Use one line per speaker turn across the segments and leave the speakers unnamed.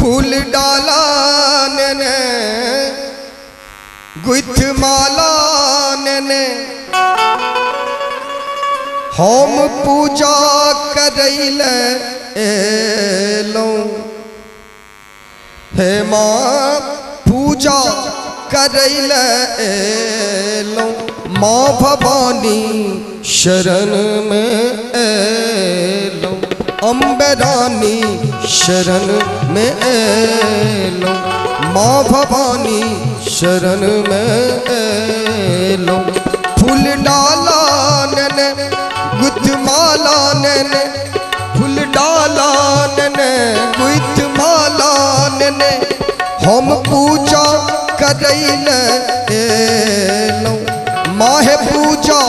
फूल डाला ने गुथ माला ने हम पूजा करैले एलौं। हे माँ पूजा करैले एलौं, माँ भवानी शरण में एलौं, अम्बे रानी शरण में एलौं, माँ भवानी शरण में एलौं। फूल डाला ने गुथ माला ने, फूल डाला ने गुथ माला ने हम पूजा करैले एलौं, माँ पूजा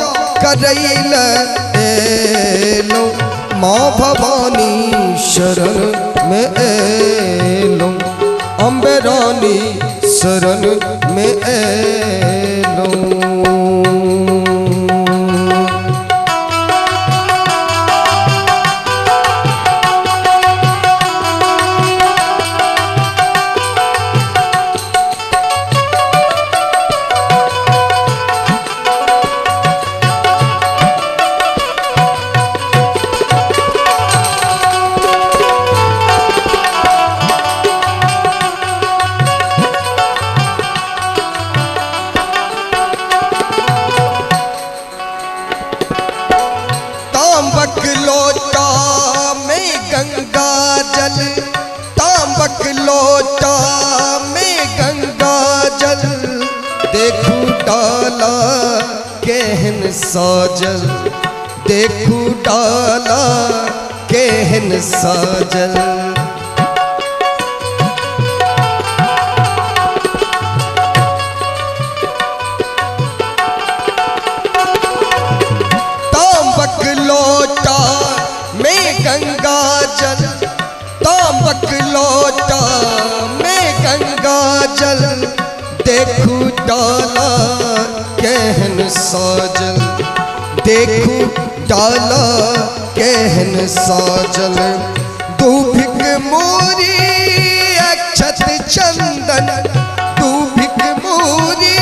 करैले एलौं, माँ भवानी शरण में एलौं, अम्बे रानी शरण में एलौं। लोटा में गंगा जल, तांबक लोटा में गंगा जल, देखू डाला केहन साजल, देखू डाला केहन साजल। तांबक लोटा में गंगा जल, तांबक लोटा में गंगा जल, देखू डाला केहन साजल, देखू डाला केहन साजल। दूभिक मोरी अक्षत चंदन, दूभिक मोरी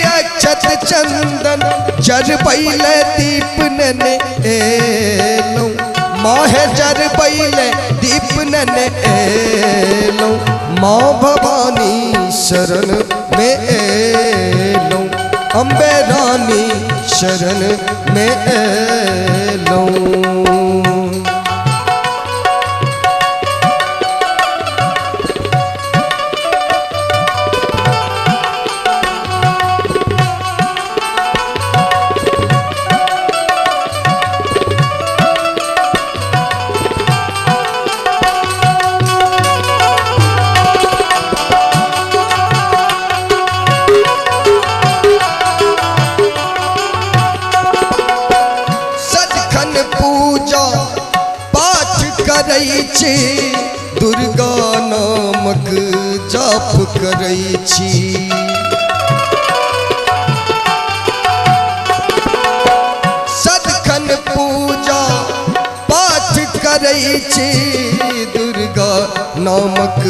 अक्षत चंदन, जरबैले दीप ने एलौं, माँ जरबैले दीप ने एलौं, माँ भवानी शरण में एलौं, अम्बे रानी शरण में एलौं। पूजा पाठ करै छी, दुर्गा नामक जाप करै छी। सदखन पूजा पाठ करै छी, दुर्गा नामक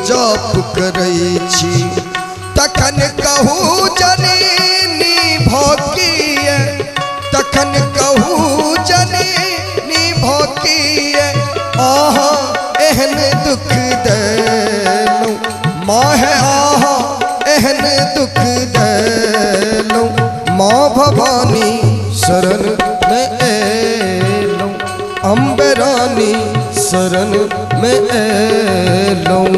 जाप करै छी। तखन कहू जननी भौकिए, तखन कहू जननी भौकिए, आहा एहन दुख देलौं, माँ है आहा एहन दुख देलौं, माँ भवानी शरण में एलौं, अम्बे रानी शरण में एलौं।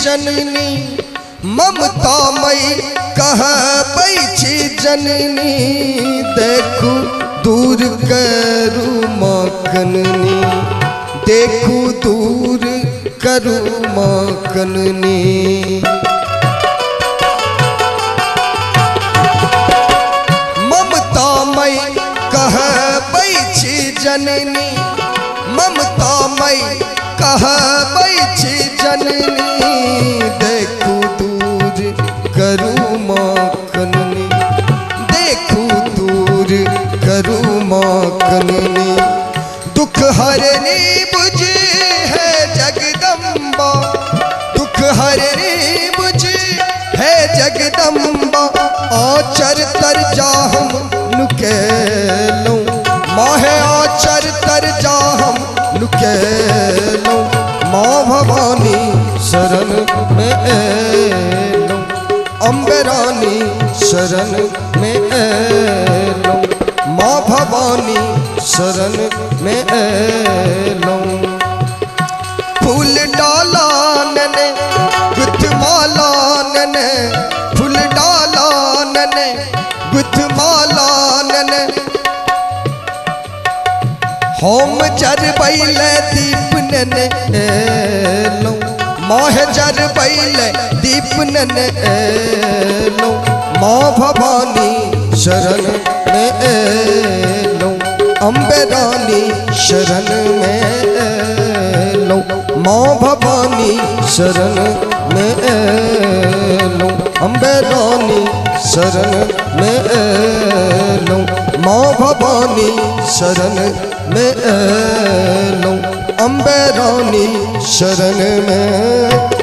जननी, ममतामयी कहबै छी जननी, देखू दूर करू माँ कननी, देखू दूर करू माँ कननी। ममतामयी कहबै छी जननी, ममतामयी कहबै छी जननी, देखू दूर करू माँ कननी, देखू दूर करू माँ कननी। दुख हरनी बुझ है जगदम्बा, दुख हरनी बुझ है जगदम्बा, आचर तर जा हम नुकेलौं, माहे आचर तर जा हम नुकेलौं, माँ भवानी शरण में एलौं, अम्बे रानी शरण में एलौं, माँ भवानी शरण में एलौं। फूल डाला नने गुथमाला नने, फूल डाला नने गुथमाला नने, हम जरबैले दीप नने एलौं, माह जरबैले दीप नने एलौं, माँ भवानी शरण में एलौं, अम्बे रानी शरण में एलौं, माँ भवानी शरण में एलौं, अम्बे रानी शरण में एलौं, माँ भवानी शरण में एलौं, अम्बे रानी शरण में।